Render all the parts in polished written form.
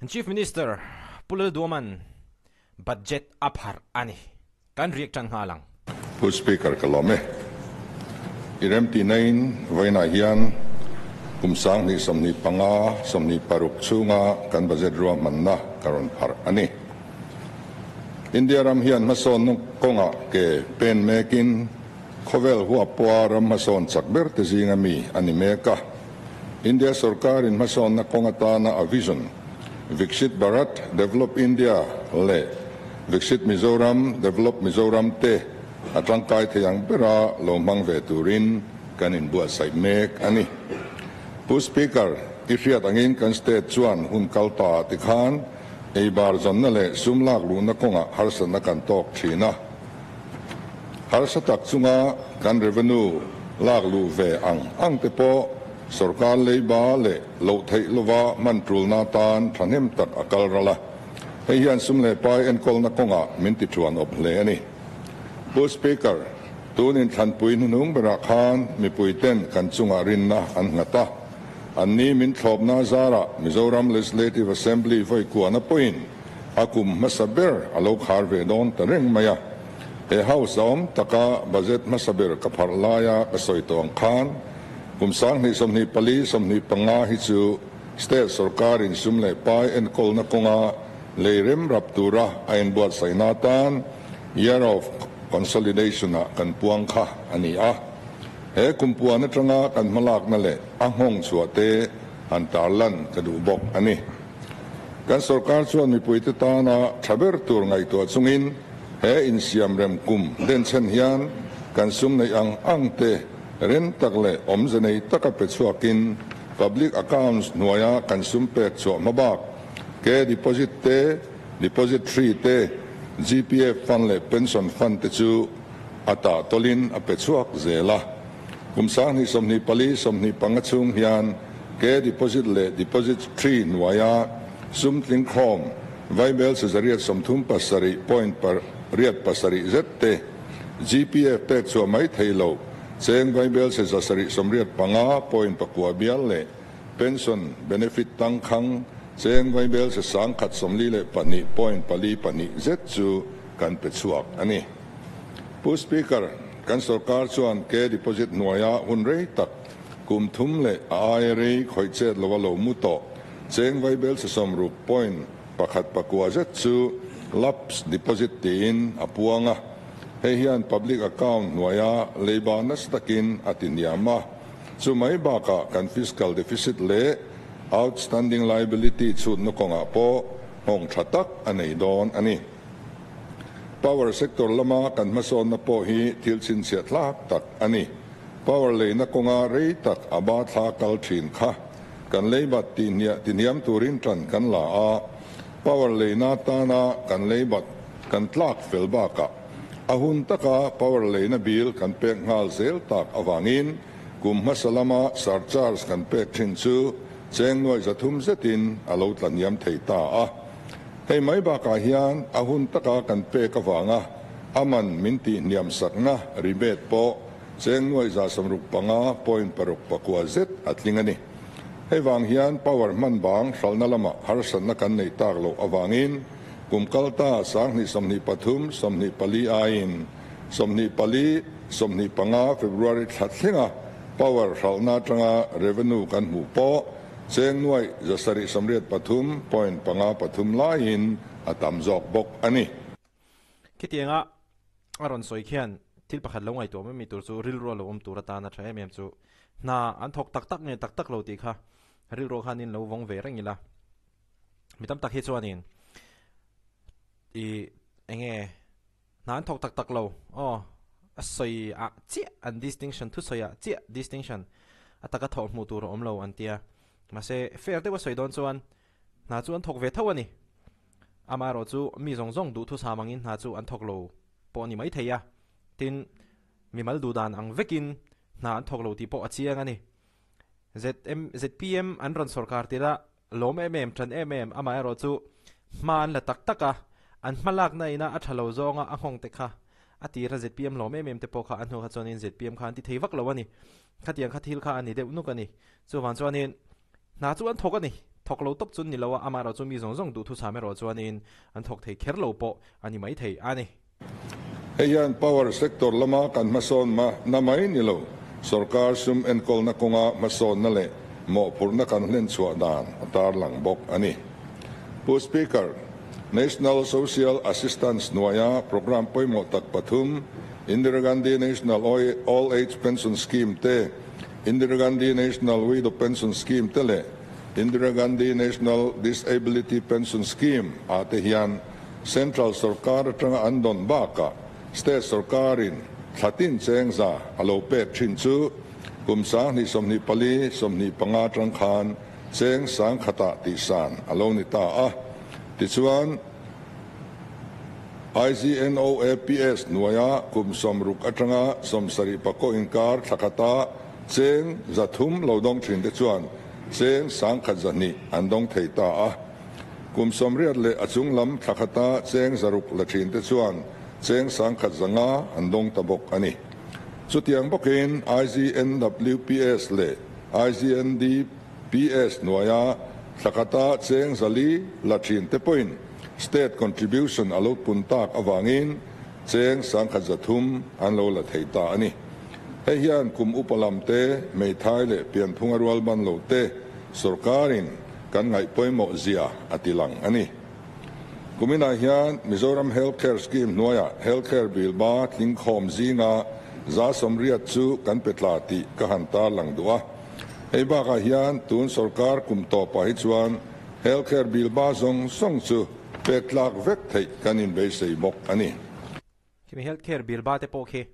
Chief Minister Pu Lalduaman budget a pharh a ni. Kan riak tan nghal ang. Pu Speaker ka lawm e. I remtihna-in vawiinah hian kum 2025, 26 chhunga kan budget ruahmanna ka rawn pharh a ni. India ram hian hmasawnna kawngah ke pen mekin khawvel huap pawha ram hmasawn chak ber te zinga mi a ni mek a. India sorkarin hmasawnna kawng atana a vision, Viksit Bharat, Develop India, leh Viksit Mizoram, Develop Mizoram, te a tangkai thei ang bera lo hmang ve turin kan inbuatsaih mek a ni. Pu Speaker, i hriat angin kan state chuan hun kal ta ah tikhan eibar zawnna leh sum lak luhna kawngah harsatna kan tawk thin a. Harsa tak chunga kan revenue lak luh ve ang ang te pawh sorkar leiba leh loh theih lova hman tulna atan thahnem tak a kal ral a. Hei hian sum leh pai enkawlna kawngah min ti thuan awp hle a ni. Pu Speaker, tun inthlanpui hnuhnung berah khan mipui ten kan chungah rinna an nghat a. Anni min thlawpna zarah Mizoram Legislative Assembly vawi kuahna pawhin A kum hmasa ber a lo khar ve dawn ta reng mai a. He house a awm taka budget hmasa ber ka pharh laia ka sawi tawh ang khan kum 2024, 25 hi chu state sorkarin sum leh pai enkawlna kawnga lei rem rap tura a inbuatsaihna atan Year of Consolidation-ah kan puang kha a ni a. He kum puan atanga kan hmalakna leh a nghawng chhuah te han tarlan ka duh bawk a ni. Kan sorkar chuan mipuite tana tha ber tur ngaihtuah chungin he insiamrem kum denchhen hian kan sum neih ang ang te rem tak leh awmze nei taka pe chhuakin Public Accounts hnuaia kan sum pek chhuah hma bak ke deposit te, depository te, GPF fund leh pension fund te chu a tah tawlin a pe chhuak zel a. Kum 2024, 25 chhung hian ke deposit leh depository hnuaia sum tling khawm vaibel sazariat 37 point pariat pasarih zet te GPF pek chhuah mai thei lo cheng vaibel sazasarih 85 point pakua bial leh pension benefit tangkhang cheng vaibel se 142 point pali pahnih zet chu kan pe chhuak a ni. Pu Speaker, kan sorkar chuan ke deposit hnuaia hun rei tak kum thum leh a aia rei khawih chet lova lo mu tawh cheng vaibel se 60 point pakhat pakua zet chu lapse deposit tiin a puang a. Hei hian public account hnuaia leiba nasa takin a ti hniam a. Chu mai bakah kan fiscal deficit leh outstanding liability chhutna kawngah pawh nghawng tha tak a nei dawn a ni. Power sector lama kan hmasawnna pawh hi thil chhinchhiah tlak tak a ni. Power leina kawnga rei tak a ba thla kal thin kha kan leibat tihniah tihniam turin tan kan la a, power leina tana kan leibat kan tlak fel bakah a hun taka power leina bill kan pek nghal zel tak avangin kum hmasa lama surcharge kan pek thin chu cheng nuai 300 zetin a lo tlahniam thei ta a. Hei mai bakah hian a hun taka kan pek avanga a man min tih hniam sakna rebate pawh cheng nuai 165 point paruk pakua zet a tling a ni. Hei vang hian power hman bang hralhna lamah harsatna kan neih tak loh avangin kum kalta 2023, 24 aiin 24, 25 February thla thlenga power hralhna atanga revenue kan hmuh pawh Cheng nuai 783 point panga pathum laiin a tam zawk bawk a ni. Khitianga a rawn sawi khian thil pakhat lo ngaihtuah mai mai tur chu rilru a lo awm tur atana tha em em chu hna an thawk tak tak nge tak tak lo tih kha rilru khanin lo vawng ve reng ila. Mi tam tak hi chuanin i enge Hna an thawk tak tak lo. Aw, a sawi ah chiah an distinction, thusawi ah chiah distinction a taka thawh hmuh tur a awm lo an tia. Mahse, fair deuh a sawi dawn chuan hna chu an thawk ve tho a ni. Amaherawh chu mi zawng zawng duhthusam angin hna chu an thawk lo pawh a ni maithei a. Tin, mimal duhdan ang vekin hna an thawk lo tih pawh a chiang a ni. ZM, zpm an rawn sawrkar tirh a Lawm em em, ṭan em em, amaherawh chu hma an la tak tak a, an hma lakna ina a ṭha lo zawnga a nghawng te kha a tir a zpm lawm em em te pawh kha a hnu kha chuanin zpm kha an ti thei vak lo a ni. Khatiang kha thil kha a ni deuh nuk a ni. Chuvang chuanin hna chu an thawk a ni. Thawk lo tawp chu an ni lo a, amaherawh chu mi zawng zawng duhthusam erawh chuanin an thawk thei kher lo pawh a ni maithei a ni. Hei hian power sector lama kan hmasawn na mai ni lo, sorkar sum enkawlna kawnga hmasawnna leh mawhphurhna kan hlen chhuah dan a tarlang bawk a ni. Pu Speaker, National Social Assistance hnuaia programme pawimawh tak pathum, Indira Gandhi National Old Age Pension Scheme te, Indira Gandhi National Widow Pension Scheme te leh Indira Gandhi National Disability Pension Scheme ah te hian Central sorkar atanga an dawn bakah State sorkarin thla tin cheng za a lo pek thin chu kum 2024, 25 atang khan cheng sangkhatah tihsan a lo ni ta a. Tichuan, IGNOAPS hnuaia kum 60 atanga 70 pakaw inkar thla khata cheng 300 lo dawng thin te chuan cheng 1200 an dawng thei ta a. Kum 80 leh a chung lam thla khata cheng 600 la thin te chuan cheng 1100 an dawng ta bawk a ni. Chutiang bawkin IGNWPS leh IGNDPS hnuaia thla khata cheng 400 la thin te pawhin state contribution a lo pun tak avangin cheng 1300 an lo la thei ta a ni. Hei hian kum upa lam te, hmeithai leh pianphunga rual ban lo te sorkarin kan ngaih pawimawh zia a ti lang a ni. Kuminah hian Mizoram Health Care Scheme hnuaiah Health Care bill ba tling khawm zinga 80% chu kan pe tla tih ka han tarlang duh a. Hei bakah hian tun sorkar kum tawpah hi chuan Health Care bill ba zawng zawng chu pek tlak vek theih kan inbeisei bawk a ni. Khimi Health Care bill ba te pawh khi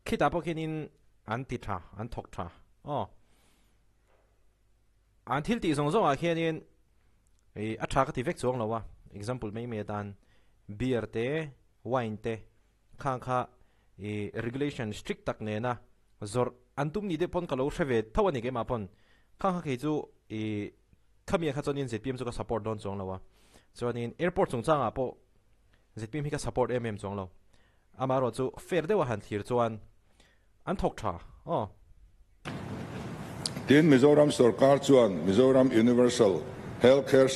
khitah pawh khianin an ti tha, an thawk tha aw. An thil tih zawng zawngah khianin ih a tha ka ti vek chuang lo a, example mai mai atan beer te, wine te khang kha ih regulation strict tak nena zawrh an tum ni deuh pawn ka lo hre ve tho a ni keimah pawn. Khang kha kei chu ih khami ah kha chuanin zpm chu ka support dawn chuang lo a, chuanin airport chungchangah pawh zpm hi ka support em em chuang lo. Amaherawh chu fair deuha han thlir chuan an thawk tha aw. Tin, Mizoram sorkar chuan Mizoram Universal Health Care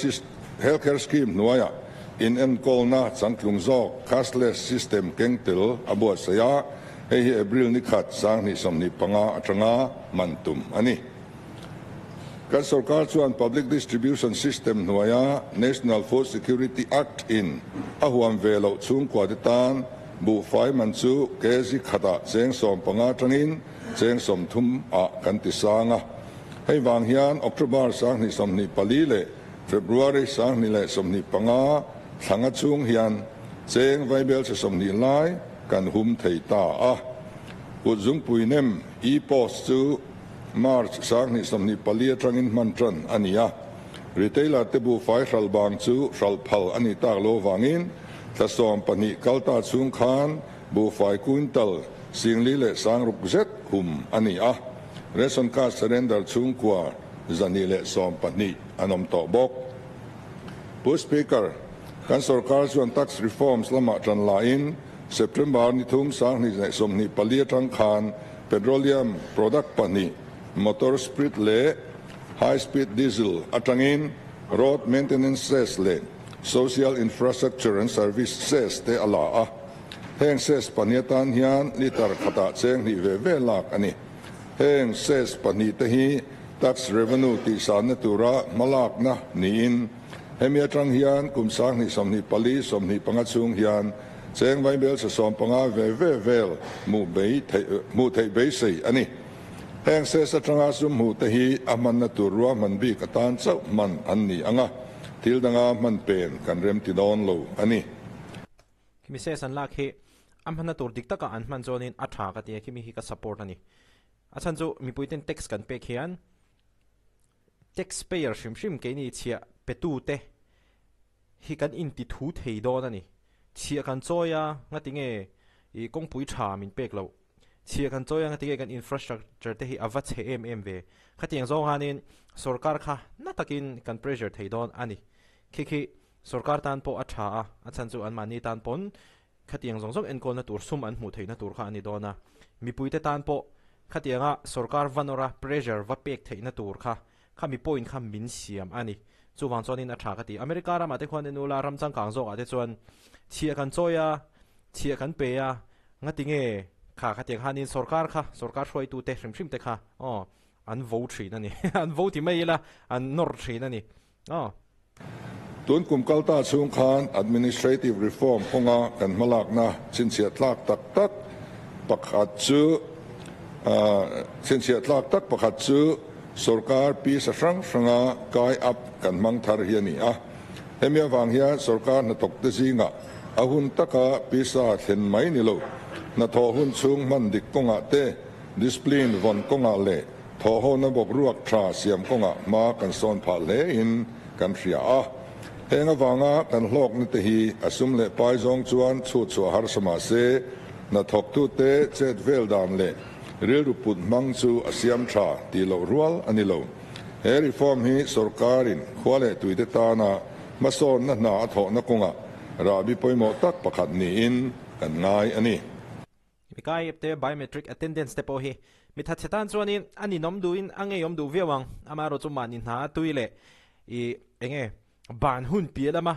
Health Care Scheme hnuaiah inenkawlna changtlung zawk cashless system keng tel a buatsaih a, hei hi April ni khat 2025 atanga man tum a ni. Kan sorkar chuan Public Distribution System hnuaia National Food Security Act in a huam ve loh chhungkua te tan buhfai man chu kg khatah cheng 15 atangin cheng 30 ah kan ti sang a. Hei vang hian October 2024 leh February 2025 thlanga chhung hian cheng vaibelchhe 20 lai kan hum thei ta a. Kut zungpui nem e-post chu March 2024 atangin hman tan a ni a. Retailer te buhfai hral bang chu hral phal a ni tak lo vangin thla 12 kal ta chhung khan buhfai quintal 4000 leh 6000 zet hum a ni a. Ration card surrender chhungkua 212 an awm tawh bawk. Pu Speaker, kan sorkar chuan tax reforms lamah tan lain September ni thum 2024 atang khan petroleum product pahnih, motor spirit leh high speed diesel atangin road maintenance cess leh social infrastructure and service cess te a la a. Heng cess pahnih atan hian litre khatah cheng hnih ve ve lak a ni. Heng cess pahnih te hi tax revenue tihsanna tura hmalakna niin hemi atang hian kum 2024, 25 chhung hian cheng vaibelchhe 15 ve ve vel hmuh bei hmuh theih beisei a ni. Heng cess atanga sum hmuh te hi a hmanna tur ruahman bik atan chauh hman an ni anga, thil danga hman pen kan rem ti dawn lo a ni. Khimi cess an lak hi a hmanna tur dik taka an hman chuanin a tha ka ti a, khimi hi ka support a ni. A chhan chu mipui ten tax kan pek hian tax payer hrim hrim keini chhiah petu te hi kan inti thu thei dawn a ni. Chhiah kan chawi a, ngati nge ih kawngpui tha min pek loh. Chhiah kan chawi a, ngati nge kan infrastructure te hi a va chhe em em ve. Khatiang zawng hanin sorkar kha na takin kan pressure thei dawn a ni. Khi khi sorkar tan pawh a tha a, a chhan chu anmahni tan pawn khatiang zawng zawng enkawlna tur sum an hmuh theihna tur kha a ni dawn a. Mipuite tan pawh khatianga sorkar va nawra pressure va pek theihna tur kha. Khami point kha min siam a ni. Chuvang chuanin a tha ka ti. America ramah te khuan en ula ram changkang zawkah te chuan chhiah kan chawi a, chhiah kan pe a, ngati nge kha khatiang khanin sorkar kha, sorkar hruaitute hrim hrim te kha aw an vo thin a ni. An vo ti mai ila an nawr thin a ni. Aw. Tun kum kal ta chhung khan administrative reform kawnga kan hmalakna chhinchhiah tlak tak tak pakhat chu chhinchhiah tlak tak pakhat chu sorkar pisa hrang hranga kai up kan hmang thar hi a ni a. Hemi avang hian sorkar hnathawkte zingah a hun taka pisa thlen mai ni lo, hnathawh hun chhung hman dik kawngah te, discipline vawn kawngah leh Thawhhawna bawk ruak tha siam kawngah hma kan sawn phah hle in kan hria a. Heng avanga kan hlawkna te hi a sum leh pai zawng chuan chhut chhuah harsa mah se, hnathawktute chet vel dan leh rilru put hmang chu a siam tha tih loh rual a ni lo. He reform hi sorkarin khua leh tuite tana hmasawnna hna a thawhna kawngah rahbi pawimawh tak pakhat niin kan ngai a ni. Mikai te biometric attendance te pawh hi mi thatchhe tan chuanin a ninawm duhin a ngeiawm duh viau ang. Amaherawh chu mahni hna a tui leh i enge ban hun piah lama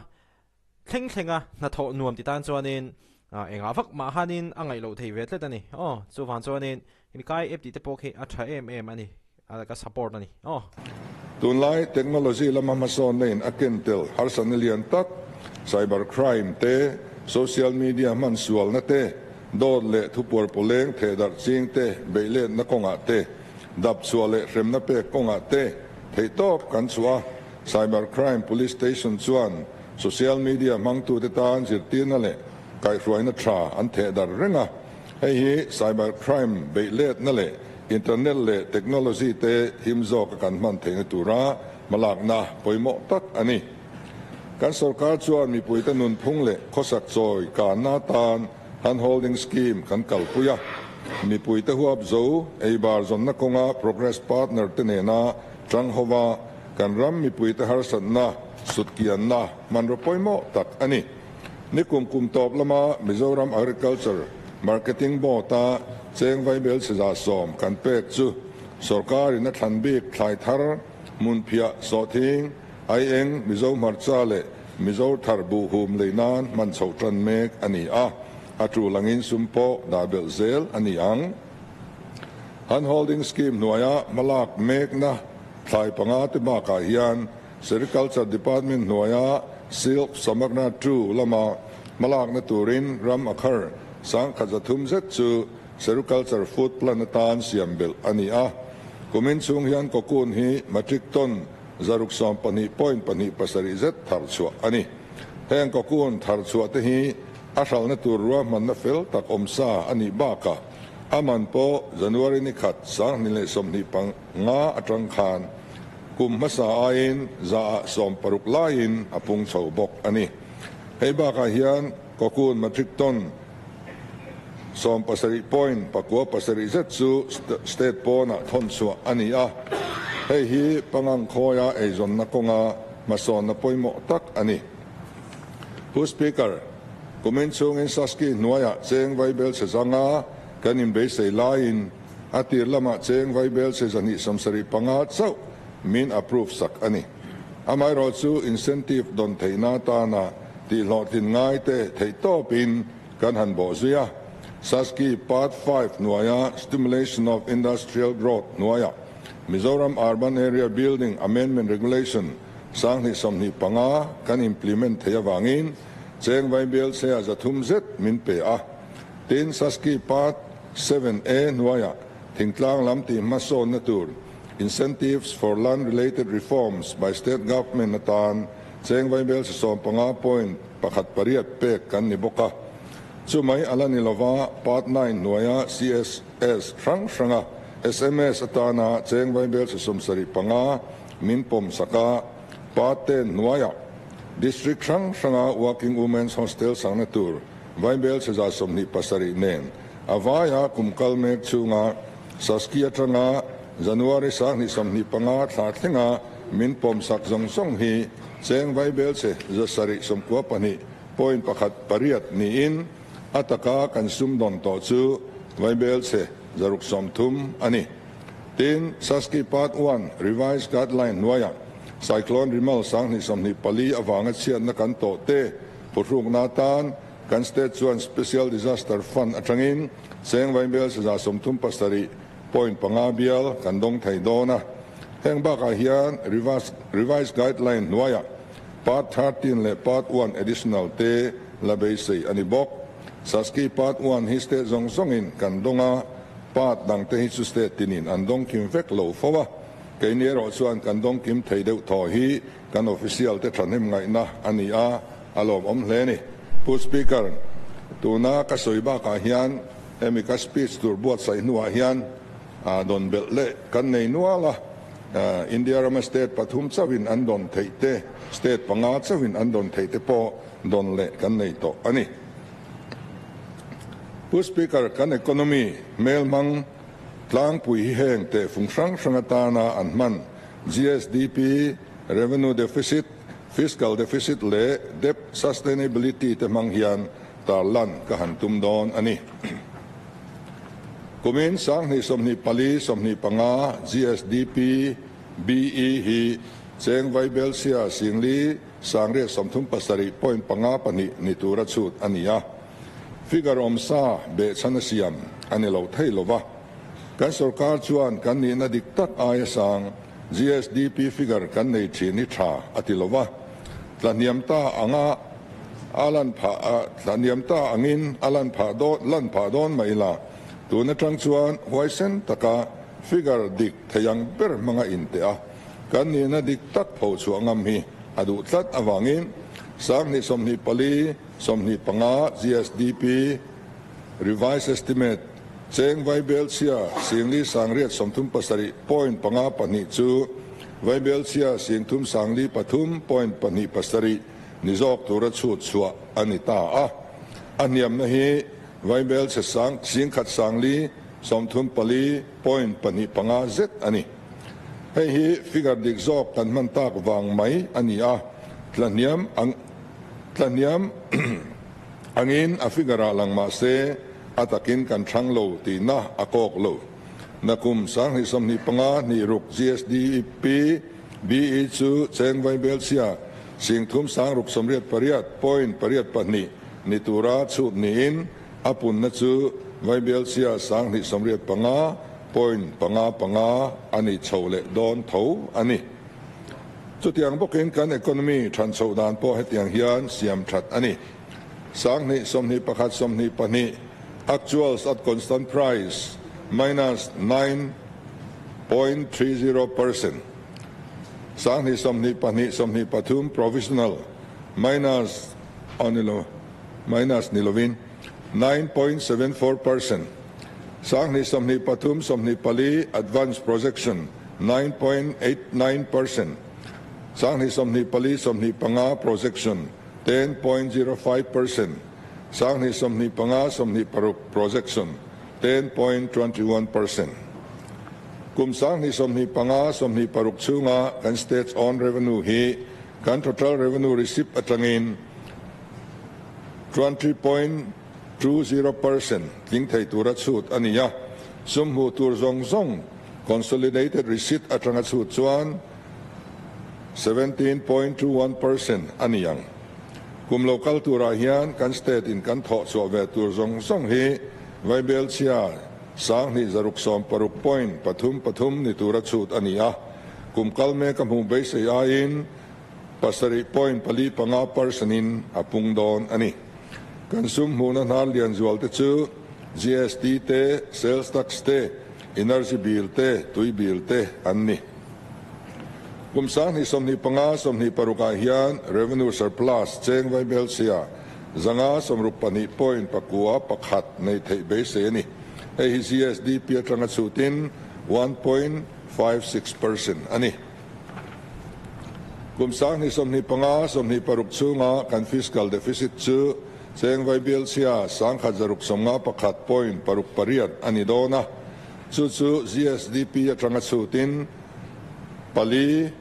thleng thlenga hnathawh nuam ti tan chuanin engah vak mah khanin a ngaih loh thei ve tlat a ni. Aw chuvang chuanin mikai app tih te pawh khi a tha em em a ni. Ka support a ni. Aw. Tunlai technology lama hmasawnna in a ken tel harsatna lian tak, cyber crime te, social media hman sualna te, dawt leh thupuar pawleng thehdarh ching te beihletna kawngah te, dap chhuah leh hremna pek kawngah te theihtawp kan chhuah a. Cyber crime police station chuan social media hmangtute tan zirtirna leh kaihhruaina tha an thehdarh reng a. Hei hi cyber crime beihletna leh Internet leh technology te him zawka kan hman theihna tura hmalakna pawimawh tak a ni. Kan sorkar chuan mipuite nunphung leh khawsak chawi kanna atan hand holding scheme kan kalpui a. Mipuite huap zo eibar zawnna kawnga progress partner te nena tang hova kan ram mipuite harsatna sutkianna hmanraw pawimawh tak a ni. Nikum kum tawp lama Mizoram Agriculture Marketing Board-a cheng vaibel chheza sawm kan pek chu sorkarin a thlan bik thlai thar, hmunphiah, sawhthing, aieng, Mizo hmarcha leh Mizo thar buhhum lei nan hman chhoh tan mek a ni a, a tul angin sum pawh dah belh zel a ni ang. Hand Holding Scheme hnuaia hmalak mekna thlai panga te bakah hian Sericulture Department hnuaia Silk Samagra 2 lama hmalakna turin ram a khar sangkhat 300 zet chu Sericulture Food Plan atan siam belh a ni a. Kumin chhung hian cocoon hi metric ton 612.27 zet thar chhuah a ni. Heng cocoon thar chhuah te hi a hralhna tur ruahmanna fel tak awm sa a nih bakah a man pawh January ni khat 2025 atang khan Kum hmasa aiin 60% laiin a pung chho bawk a ni. Hei bakah hian cocoon metric ton 17.97 zet chu state pawnah thawn chhuah a ni a. Hei hi pangang khawia eizawnna kawnga hmasawnna pawimawh tak a ni. Pu Speaker, kumin chhungin Saski hnuaiah cheng vaibel chhe zanga kan inbeisei laiin A tir lamah cheng vaibel che 275 chauh min approve sak a ni. Amaherawh chu incentive dawn theihna atana tihhlawhtlin ngai te theih tawpin kan han bawh zui a. Saski Part 5 hnuaia Stimulation of Industrial Growth hnuaia Mizoram Urban Area Building Amendment Regulation 2025 kan implement theih avangin cheng vaibel che a 300 zet min pe a. Tin, Saski Part 7A hnuaiah thingtlang lam tih hmasawnna tur Incentives for Land Related Reforms by State Government atan cheng vaibel 15.18 pek kan ni bawk a. Chumai a la ni lova Part 9 hnuaia CSS hrang hranga sms atana cheng vaibel 75 min pawm sak a. Part 10 hnuaiah District hrang hranga Working Women's Hostel sakna tur Vaibel 27 nen a vaia kum kal mek chhunga Saski atanga January 2025 thla thlenga min pawm sak zawng zawng hi cheng vaibel che 792.18 niin a taka kan sum dawn tawh chu vaibel che 630 a ni. Tin, SASCI Part One Revised Guideline hnuaiah Cyclone Remal 2024 avanga chhiatna kan tawh te phuhrukna atan kan state chuan Special Disaster Fund atangin cheng vaibel 137 point panga bial kan dawng thei dawn a. Heng bakah hian Revised Guideline hnuaiah Part 13 leh Part 1 Additional te la beisei a ni bawk. SASCI Part 1 hi state zawng zawngin kan dawng a, Part dang te hi chu state tinin an dawng kim vek lo fo a. Keini erawh chuan kan dawng kim thei deuh thaw hi kan official te thahnem ngaihna a ni a, a lawmawm hle a ni. Pu Speaker, tuna ka sawi bakah hian hemi ka speech tur buatsaih hnuah hian dawn belh leh kan nei nual a, India rama state pathum chauhin an dawn theih te, state panga chauhin an dawn theih te pawh dawn leh kan nei tawh a ni. Pu Speaker, kan economy hmel hmang tlangpui hi heng tehfung hrang hrang atana an hman GSDP, revenue deficit, fiscal deficit leh debt sustainability te hmang hian tarlan ka han tum dawn a ni. Kumin 2024 25 GSDP BE hi cheng vaibel sia singli 837 point panga pahnih ni tura chhut a ni a. Figure awm sa behchhan a siam a ni lo thei lova. Kan sorkar chuan kan nihna dik tak aia sang GSDP figure kan nei thin hi tha a ti lova. Tlahniam ta anga a lan phah a, tlahniam ta angin a lan phah dawn lan phah dawn mai la. Tun atang chuan huaisen taka figure dik thei ang ber hmanga inteh a, kan nihna dik tak pho chhuah ngam hi a duh tlat avangin 2024 25 GSDP Revised Estimate cheng vaibel chhia 4,937 point panga pahnih chu vaibel chhia 3,903 point pahnih pasarih ni zawk tura chhut chhuah a ni ta a. A hniamna hi vaibel chhe sang 1,934 point pahnih panga zet a ni. Hei hi figure dik zawk kan hman tak vang mai a ni a, tlahniam ang tlahniam angin a figure ah lang mah se a takin kan thlang lo tihna a kawk lo. Nakum 2025 hnih ruk GSDP BE chu cheng vaibel chhia 3,688 point pariat pahnih ni tura chhut niin a punna chu vaibel chhia 2,985 point panga panga a ni chho leh dawn tho a ni. Chutiang bawkin kan economy than chhoh dan pawh hetiang hian siam that a ni. 2021 22 actuals at constant price minus 9.30%. 2022 23 provisional minus anilo minus nilovin 9.74%. 2023 24 advance projection 9.89%. 2024 25 projection 10.05%. 2025 26 projection 10.21%. Kum 2025 26 chunga kan state's own revenue hi kan total revenue receipt atangin 20.20% tling thei tura chhut ani a. Sum hmu tur zawng zawng consolidated receipt atanga chhut chuan 17.21% ani ang. Kum local turah hian kan state in kan thawh chhuah ve tur zawng zawng hi vaibel chhia 2660 point pathum pathum ni tura chhut ani a. Kum kal mek a hmu beisei aiin pasarih point pali panga percent in a pung dawn ani. Kan sum hmuhna hnar lian zual te chu GST te, sales tax te, energy bill te, tui bill te an ni. Kum 2025 26 ah hian revenue surplus cheng vaibel chhia 562 point pakua pakhat nei theih beisei ani. Hei hi GSDP atanga chhutin 1.56% ani. Kum 2025 26 chunga kan fiscal deficit chu cheng vaibel chhia 1,151 point paruk pariat ani dawn a. Chu chu GSDP atanga chhutin pali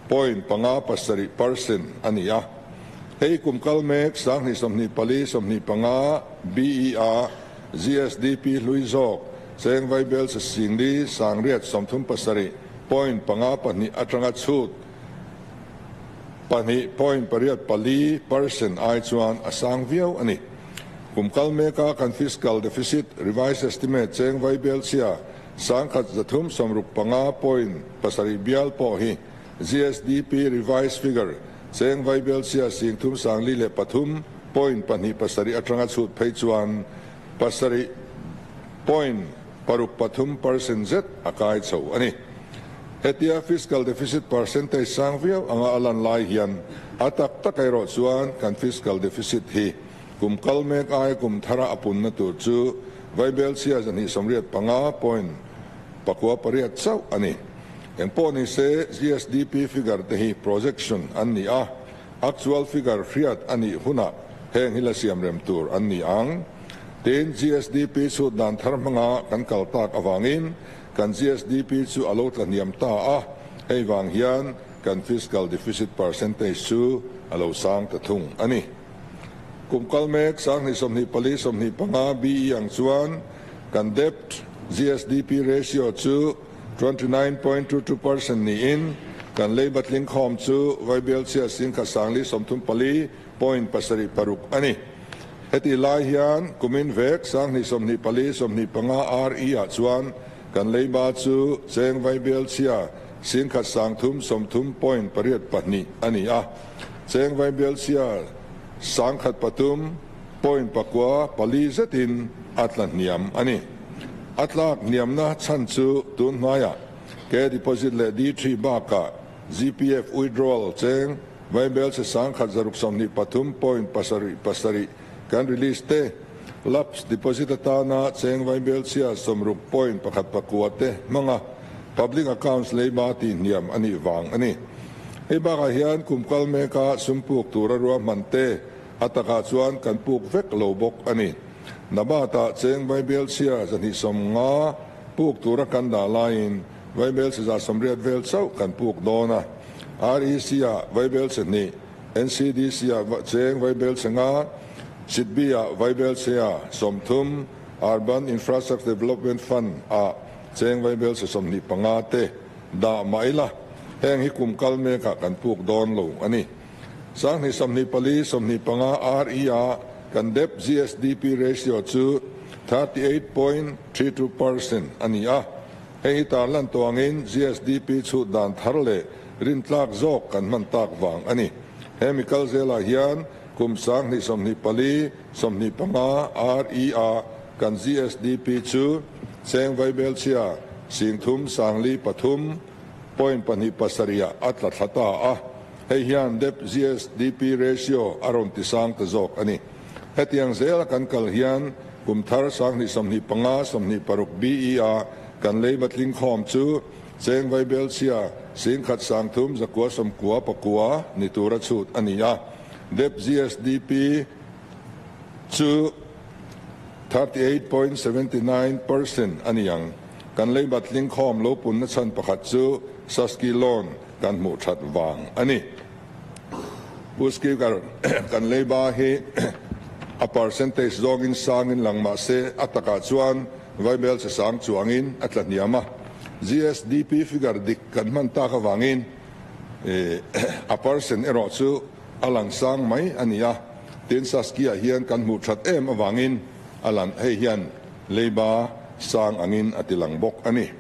point panga pasarih percent ani a. Hei kum kal mek 2024 25 BEA GSDP hlui zawk cheng vaibelchhe singli sangriat 37 point panga pahnih atanga chhut 2.84 percent ai chuan a sang viau a ni. Kum kal meka kan fiscal deficit revised estimate cheng vaibelchhia 1365.7 bial pawh hi GSDP revised figure cheng vaibelchhia 353.27 atanga chhut phei chuan 7.63 percent zet a kai chho a ni. Hetia fiscal deficit percentage sang viau anga a lan lai hian a tak tak erawh chuan kan fiscal deficit hi kum kal mek ai kum thara a punna tur chu vaibelchhia 285.98 chauh a ni. Engpawh ni se GSDP figure te hi projection an ni a, actual figure hriat a nih hunah heng hi la siam rem tur an ni ang. Tin, GSDP chhut dan thar hmanga kan kal tak avangin kan GSDP chu a lo tla hniam ta a, hei vang hian kan fiscal deficit percentage chu a lo sang ta thung a ni. Kum kal mek 2024 25 BE ang chuan kan debt GSDP ratio chu 29.22 percent niin kan leiba tling khawm chu vaibelchhia 1434.76 a ni. Heti lai hian kumin vek 2024 25 RE ah chuan kan leiba chu cheng vaibelchhia 1330.82 a ni a, cheng vaibelchhia 1003.94 zetin a tla hniam a ni. A tlak hniamna chhan chu tun hnuaiah K deposit leh D3 bakah GPF withdrawal cheng vaibelchhe 1623.77 kan release te, lapse deposit atana cheng vaibelchhia 60.19 te hmanga public accounts leiba tih hniam a nih vang a ni. Hei bakah hian kum kal meka sum puk tura ruahman te a takah chuan kan puk vek lo bawk a ni. Nabata cheng vaibelchhia 250 puk tura kan dah laiin vaibelchhe 180 vel chauh kan puk dawn a. REC ah vaibelchhe hnih, NCDC ah cheng vaibelchhe nga, SIDBI ah vaibelchhia 30, Urban Infrastructure Development Fund ah cheng vaibelchhe 25 te dah mah ila, heng hi kum kal mekah kan puk dawn lo a ni. 2024 25 RE ah kan debt GSDP ratio chu 38.32 percent a ni a, hei hi tarlan tuangin GSDP chhut dan thar leh rintlak zawk kan hman tak vang a ni. He mi kal zelah hian kum 2024 25 RE ah kan GSDP chu cheng vaibelchhia 3503.27 ah a tla thla ta a, hei hian debt GSDP ratio a rawn ti sang ta zawk a ni. Hetiang zela kan kal hian kum thar 2025 26 BE ah kan leiba tling khawm chu cheng vaibelchhia 1399 ni tura chhut a ni a, debt GSDP chu 38.79 percent a ni ang. Kan leiba tling khawm lo punna chhan pakhat chu Saski loan kan hmuh that vang a ni. Pu Speaker, kan leiba hi a percentage zawngin sangin lang mah se a takah chuan vaibelchhe sang chuangin a tla hniam a. GSDP figure dik kan hman tak avangin a percent erawh chu a lang sang mai a ni a. Tin, Saski ah hian kan hmuh that em avangin a lan hei hian leiba sang angin a ti lang bawk a ni.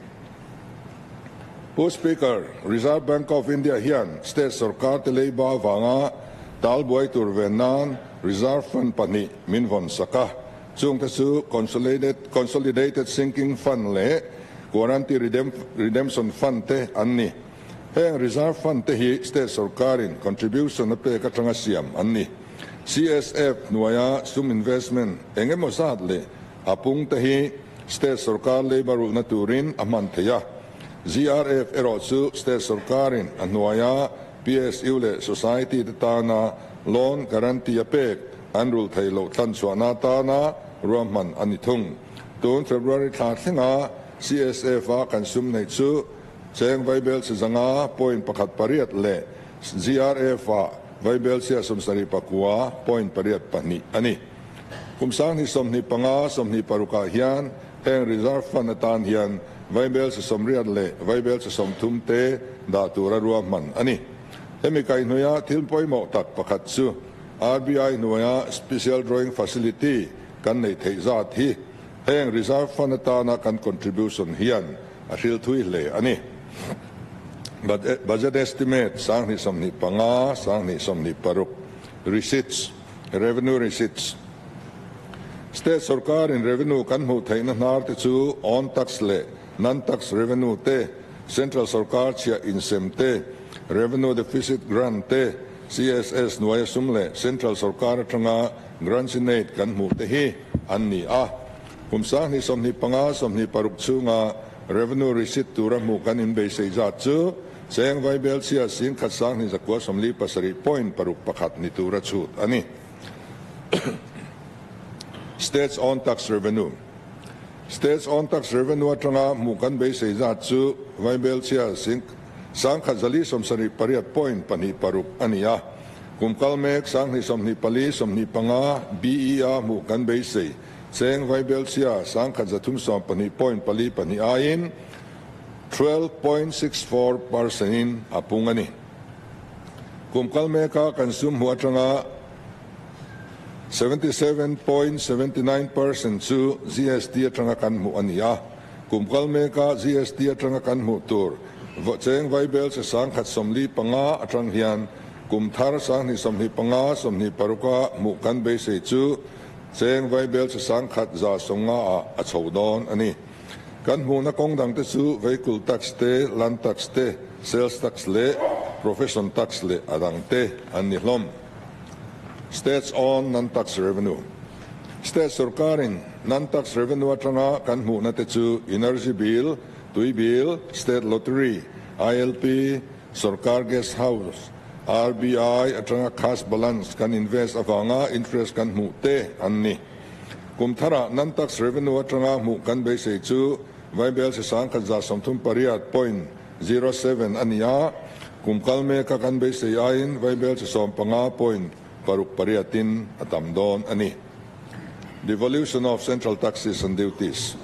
Pu Speaker, Reserve Bank of India hian state sarkar te leiba avanga tal buai tur ven nan Reserve Fund pahnih min vawn sak a, chung te chu Consolidated Sinking Fund leh Guarantee Redemption Fund te an ni. Heng Reserve Fund te hi state sarkarin contribution a pek atanga siam an ni. CSF hnuaia sum investment eng emaw zat leh a pung te hi state sarkar leiba rulhna turin a hman thei a. GRF erawh chu state sarkarin a hnuaia PSU leh society te tana loan guarantee a pek an rulh thei loh thlan chhuahna tana ruahman a ni thung. Tun February thla thlenga CSF a kan sum nei chu cheng vaibelchhe 500.18 leh GRF ah vaibelchhia 79.82 a ni. Kum 2025 26 ah hian. Heng reserve fund atan hian vaibelchhe 80 leh vaibelchhe 30 te dah tura ruahman a ni. Hemi kaihhnuaia thil pawimawh tak pakhat chu RBI hnuaia Special Drawing Facility kan neih theih zat hi heng reserve fund atana kan contribution hian a hril thui hle a ni. Budget estimate 2025, 2026 receipts, revenue receipts. State sorkarin revenue kan hmuh theihna hnar te chu own tax leh non-tax revenue te, central sorkar chhiah insem te, revenue deficit grant te, CSS hnuaia sum leh central sorkar atanga grants-in-aid kan hmuh te hi an ni a. Kum 2025, 26 chhunga revenue receipt tura hmuh kan inbeisei zat chu cheng vaibelchhia 10 sang hnih zakua 47.61 ni tura chhut a ni. States own tax revenue. States own tax revenue atanga hmuh kan beisei zat chu vaibelchhia 1,478.26 a ni a. Kum kal mek 2024, 25 BE-a hmuh kan beisei cheng vaibelchhia 1,312.42 aiin 12.64% in a pung a ni. Kum kal meka kan sum hmuh atanga 77.79% chu GST atanga kan hmuh a ni a. Kum kal meka GST atanga kan hmuh tur cheng vaibelchhe 1,045 atang hian kum thar 2025, 26a hmuh kan beisei chu cheng vaibelchhe 1,150 a a chho dawn a ni. Kan hmuhna kawng dang te chu vehicle tax te, land tax te, sales tax leh profession tax leh a dang te an ni hlawm. States own non-tax revenue. State sorkarin non-tax revenue atanga kan hmuhna te chu energy bill, tui bill, state lottery, ILP, sorkar guest house, RBI atanga cash balance kan invest awanga interest kan hmuh te an ni. Kum thara non-tax revenue atanga hmuh kan beisei chu vaibelchhe 1,138.07 a ni a. Kum kal meka kan beisei aiin vaibelchhe 15.68 in a tam dawn a ni. Devolution of central taxes and duties.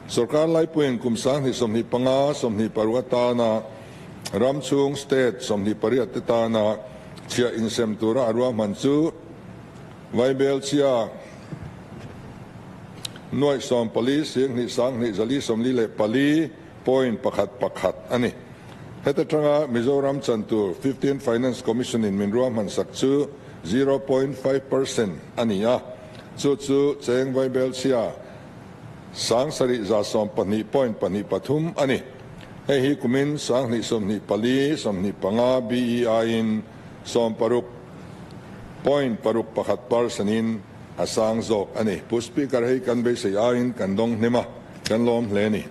Sorkar laipuiin kum 2025, 26 atana ram chhung state 28 te tana chhiah insem tura a ruahman chu vaibelchhia 14 0 2 sang hnih zali 44.11 a ni. Heta tanga Mizoram chan tur 15 Finance Commission in min ruahman sak chu 0.5% a ni a. Chu chu cheng vaibelchhia 7,112.23 a ni. Hei hi kumin 2024, 25 BE aiin 16.61% in a sang zawk a ni. Pu Speaker, hei kan beisei aiin kan dawng hnem a, kan lawm hle ni.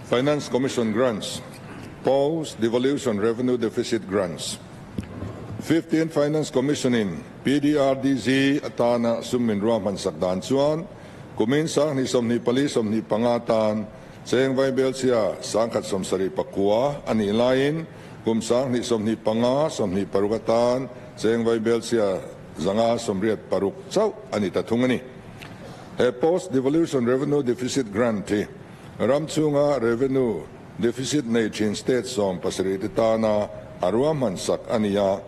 Finance Commission grants. Post devolution revenue deficit grants. 15 Finance Commission in PDRDG atana sum min ruahman sak dan chuan kumin 2024, 25 tan cheng vaibelchhia 179 ani laiin kum 2025, 26 atan cheng vaibelchhia 586 chauh ani ta thung a ni. He post devolution revenue deficit grant hi ram chhunga revenue deficit nei thin state 17 te tana a ruahman sak a ni a.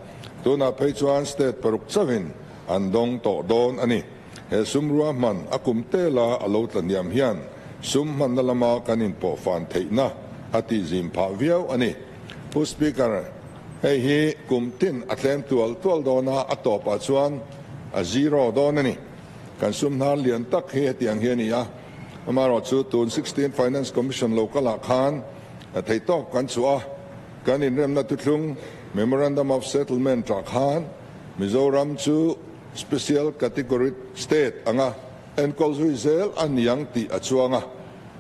Tunah phei chuan state 6 chauhin an dawng tawh dawn a ni. He sum ruahman a kum tela a lo tlaniam hian sum hmanna lama kan inpawh fan theihna a tih zim phah viau a ni. Pu Speaker, hei hi kum tin a tlem tual tual dawna a tawpah chuan a zero dawn a ni. Kan sum hnar lian tak hi hetiang hi a ni a. Amaherawhchu chu tun 16 Finance Commission local ah khan thei tawk kan chu a. Kan inremna thuthlung Memorandum of Settlement ah khan Mizoram chu special category state anga enkawl zui zel a niang tih a chuang a.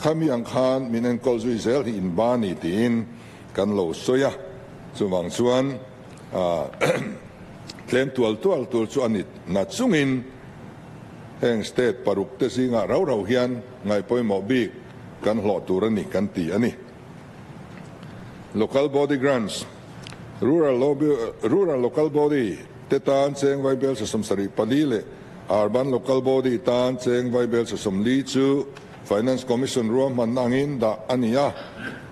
Khami ang khan min enkawl zui zel hi in ba ni tiin kan lo sawi a. Chuwang chuan tlem tual tual tur chu ani na chungin heng state 6 te zinga rau rau hian ngai pawimawh bik kan hlawh tur ani kan ti ani. Local body grants. Rural local body te tan cheng vaibelchhe 74 leh Urban Local Body tan cheng vaibelchhe 40 chu Finance Commission ruahman angin dah a ni a.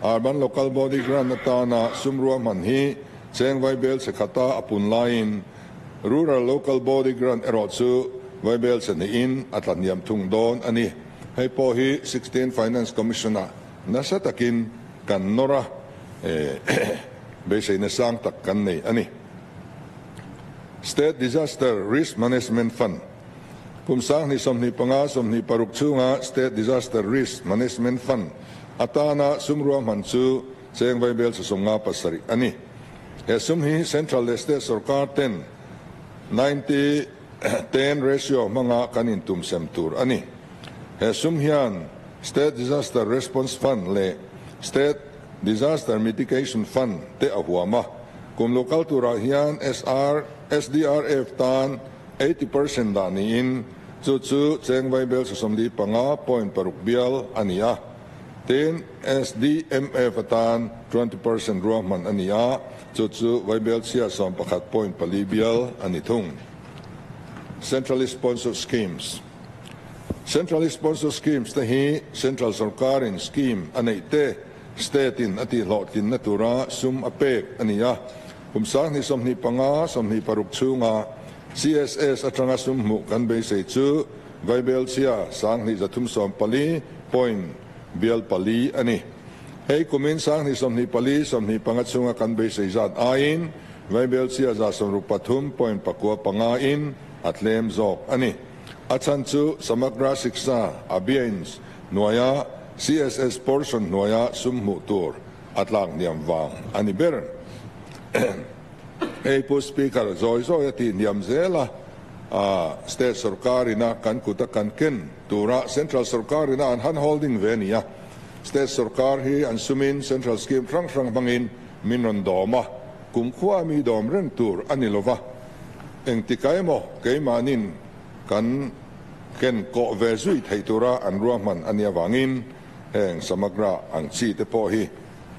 Urban Local Body Grant atana sum ruahman hi cheng vaibelchhe khata a pun laiin Rural Local Body Grant erawh chu vaibelchhe hnihin a tlahniam thung dawn a ni. Hei pawh hi 16 Finance Commission-ah nasa takin kan nawr a, beiseina sang tak kan nei a ni. State Disaster Risk Management Fund, Kum 2025, 26 chhunga State Disaster Risk Management Fund atana sum ruahman chu cheng vaibelchhe 57 a ni. He sum hi Central leh State sorkar ten 90, 10 ratio hmanga kan intum sem tur a ni. He sum hian State Disaster Response Fund leh State Disaster Mitigation Fund te a huam a. Kum lo kal turah hian SR, SDRF tan 80% dah niin chu chu cheng vaibelchhe 45.6 bial a ni a. Tin, SDMF atan 20% ruahman a ni a, chu chu vaibelchhia 11.4 bial a ni thung. Centrally Sponsored Schemes Centrally Sponsored Schemes te hi Central sorkarin scheme a neih te State in a tihhlawhtlinna tura sum a pek a ni a. Kum 2025, 26 chhunga CSS atanga sum hmuh kan beisei chu vaibelchhia 2314 point bial pali a ni. Hei kumin 2024, 25 chhunga kan beisei zat aiin vaibelchhia 163.95 in a tlem zawk a ni. A chhan chu Samagra Shiksha Abhiyan hnuaia CSS portion hnuaia sum hmuh tur a tlak hniam vang a ni ber. Hei Pu Speaker zawi zawi a tih hniam zel a, State sorkarina kan kut a kan ken tura Central sorkarina an hand holding ve a ni a. State sorkar hi an sumin Central scheme hrang hrang hmangin min rawn dawm a, kumkhua mi dawm reng tur a ni lova. Engtika emaw keimahnin kan ken kawh ve zui theih tura an ruahman a nih avangin heng Samagra ang chi te pawh hi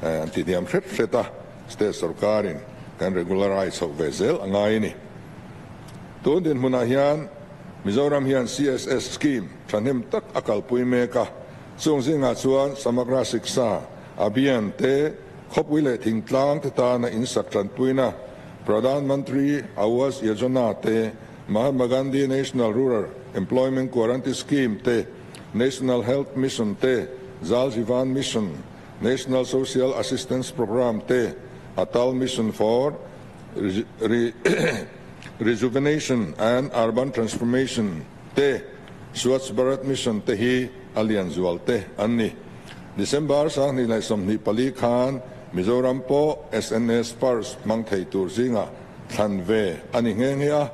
an ti hniam hret hret a, State sorkarin kan regularize chhoh ve zel a ngai a ni. Tun dinhmunah hian Mizoram hian CSS scheme thahnem tak a kalpui mek a, chung zingah chuan Samagra Shiksha Abhiyan te, khawpui leh thingtlang te tana insak tanpuina Pradhan Mantri Awas Yojana te, Mahatma Gandhi National Rural Employment Guarantee Scheme te, National Health Mission te, Jal Jeevan Mission, National Social Assistance Programme te, Atal Mission for Rejuvenation and Urban Transformation te, Swachh Bharat Mission te hi a lian zual te an ni. December 2024 khan Mizoram pawh SNS First hmang thei tur zingah thlan ve a ni nghe nghe a.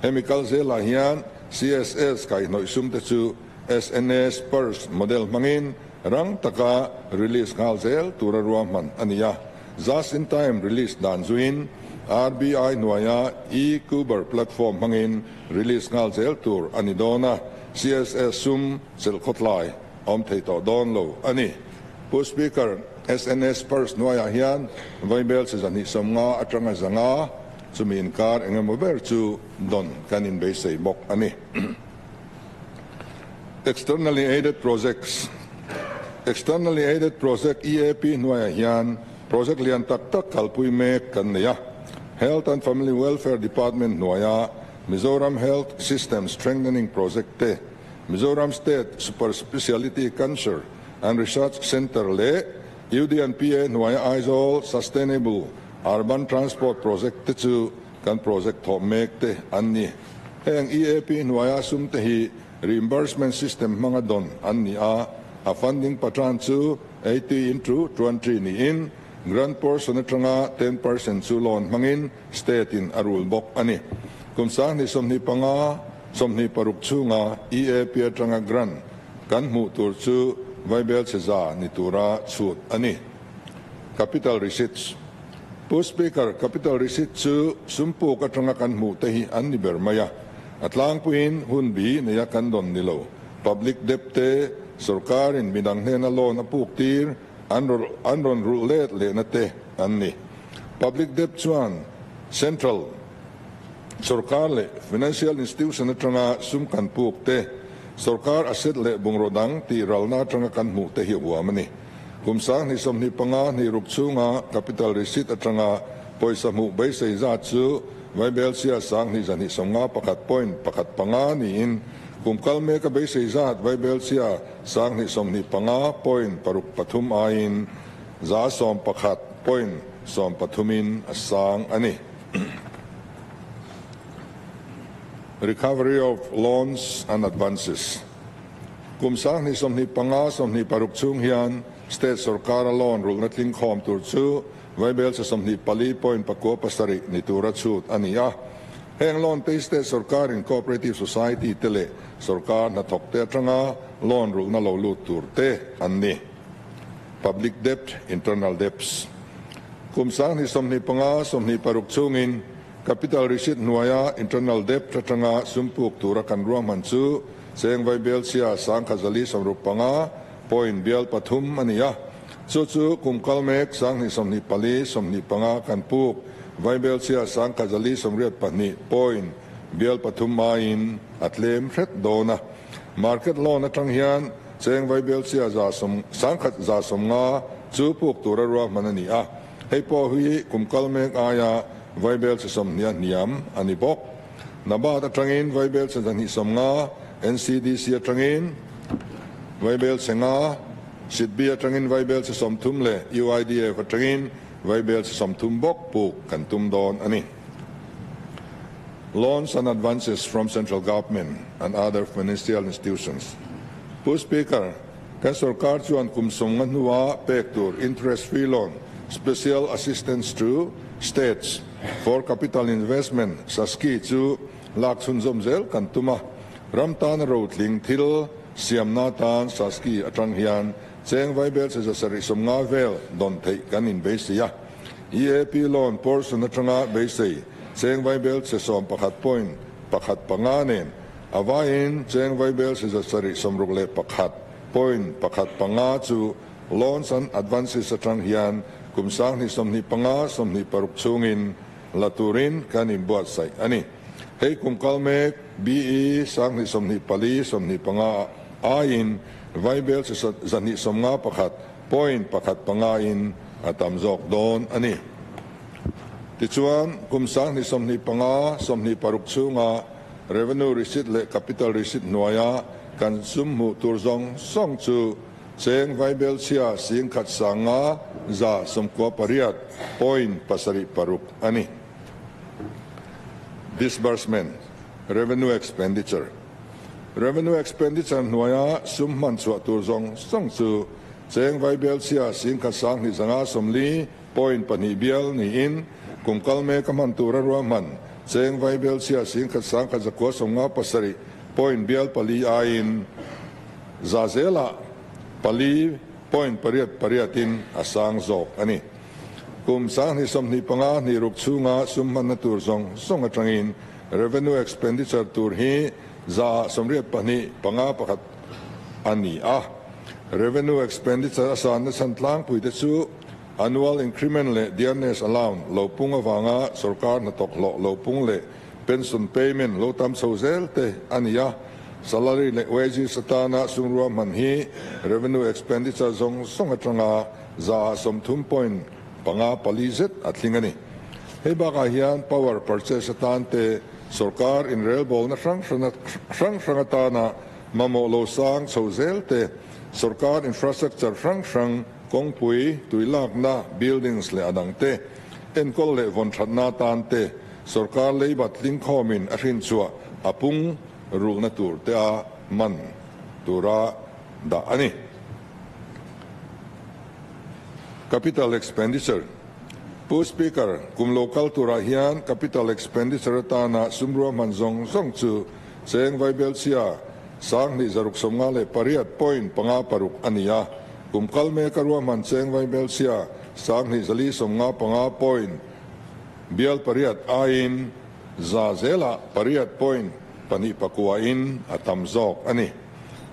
Hemi kal zelah hian CSS kaihhnawih sum te chu SNS First model hmangin rang taka release nghal zel tura ruahman a ni a. Just in time release dan zuin RBI hnuaia e-Kuber platform hmangin release nghal zel tur a ni dawn a, CSS sum chelh khawtlai awm thei tawh dawn lo a ni. Pu Speaker, SNS First hnuaiah hian vaibelchhe 250 atanga 500 chumi inkar engemaw ber chu dawn kan inbeisei bawk a ni. Externally Aided Projects Externally Aided Project, EAP, hnuaiah hian project lian tak tak kalpui mek kan nei a. Health and Family Welfare Department hnuaia Mizoram Health System Strengthening Project te, Mizoram State Super Speciality Cancer and Research Centre leh UDNPA hnuaia Aizawl Sustainable Urban Transport Project te chu kan project thawh mek te an ni. Heng EAP hnuaia sum te hi reimbursement system hmanga dawn an ni a, a funding pattern chu 80 into 20 niin grant portion atanga 10% chu loan hmangin state in a rul bawk a ni. Kum 2025, 26 chhunga EAP atanga grant kan hmuh tur chu vaibelchhe 100 ni tura chhut a ni. Capital Receipts Pu Speaker, Capital Receipt chu sumpuk atanga kan hmuh te hi an ni ber mai a. A tlangpuiin hun bi neia kan dawn ni lo. Public debt te, sorkarin midang hnena loan a puk tir, an an rawn rulh let lehna te an ni. Public debt chuan Central. Sorkar leh financial institution atanga sum kan puk te, sorkar asset leh bungraw dang tih ralna atanga kan hmuh te hi huam a ni. Kum 2025 hnih ruk chhunga capital receipt atanga pawisa hmuh beisei zat chu vaibelchhia 2251.15 niin kum kal meka beisei zat vaibelchhia 2025.63 aiin 11.13% a sang a ni. Recovery of loans and advances. Kum 2025 26 chhung hian state sorkara loan rulna tling khawm tur chu vaibelchhe 24.97 ni tura chhut a ni a. Heng loan te state sorkarin cooperative society te leh sorkar hnathawk te atanga loan rulna lo lut tur te an ni. Public debt, internal debts. Kum 2025 26 chhungin capital receipt hnuaia internal debt atanga sumpuk tura kan ruahman chu cheng vaibelchhia 1465.3 a ni a. Chu chu kum kal mek 2024 25 kan puk vaibelchhia 1482.3 aiin a tlem hret dawn a. Market loan atang hian cheng vaibelchhia 190 chu puk tura ruahman a ni a. Hei pawh hi kum kal mek aia vaibelchhe 20 a hniam a ni bawk. NABARD atangin vaibelchhe 250, NCDC atangin vaibelchhe 5, SIDBI atangin vaibelchhe 30 leh UIDF atangin vaibelchhe 30 bawk puk kan tum dawn a ni. Loans and advances from central government and other financial institutions. Pu Speaker, kan sorkar chuan kum 50 hnuah pek tur interest free loan, special assistance to states for capital investment SASCI chu lak chhunzawm zel kan tum a. Ram tan rotling thil siamna tan SASCI atang hian cheng vaibelchhe 750 vel dawn theih kan in beisei a. EAP loan portion atanga beisei cheng vaibelchhe 11.15 nen awaiin cheng vaibelchhe 761.15 chu loans and advances atang hian kum 2025 26 chhungin la turin kan inbuatsaih a ni. Hei kum kal mek BE 2024 25 aiin vaibelchhe 251.15 in a tam zawk dawn a ni. Tichuan kum 2025 26 chhunga revenue receipt leh capital receipt hnuaia kan sum hmuh tur zawng zawng chu cheng vaibelchhia 1 198.76 a ni. Disbursement, revenue expenditure. Revenue expenditure hnuaia sum hman chhuah tur zawng zawng chu cheng vaibelchhia 1 150.2 bial niin kum kal meka hman tura ruahman cheng vaibelchhia 1 1997.4 aiin za zela 4.88 in a sang zawk a ni. Kum 2025 26 chhunga sum hmanna tur zawng zawng atangin revenue expenditure tur hi 82.51 a ni a. Revenue expenditure a sanna chhan tlangpui te chu annual increment leh dearness allowance lo pung awanga sorkar hnathawk hlawh lo pung leh pension payment lo tam chho zel te a ni a. Salary leh wages atana sum ruahman hi revenue expenditure zawng zawng atanga 30.54 zet a tling a ni. Hei bakah hian power purchase atan te sorkar inrelbawlna hrang hrang hrang atana mamawh lo sang chho zel te sorkar infrastructure hrang hrang kawngpui tuilakna buildings leh a dang te enkawl leh vawn thatna atan te sorkar leibat tling khawmin a hrin chhuah a pung rulna tur te a man tura dah a ni. Capital expenditure. Pu Speaker, kum local turah hian capital expenditure atana sum ruahman zawng zawng chu cheng vaibelchhia 2658.56 a ni a. Kum kal meka ruahman cheng vaibelchhia 2455 point bial 8 aiin za zela 8.29 in a tam zawk a ni.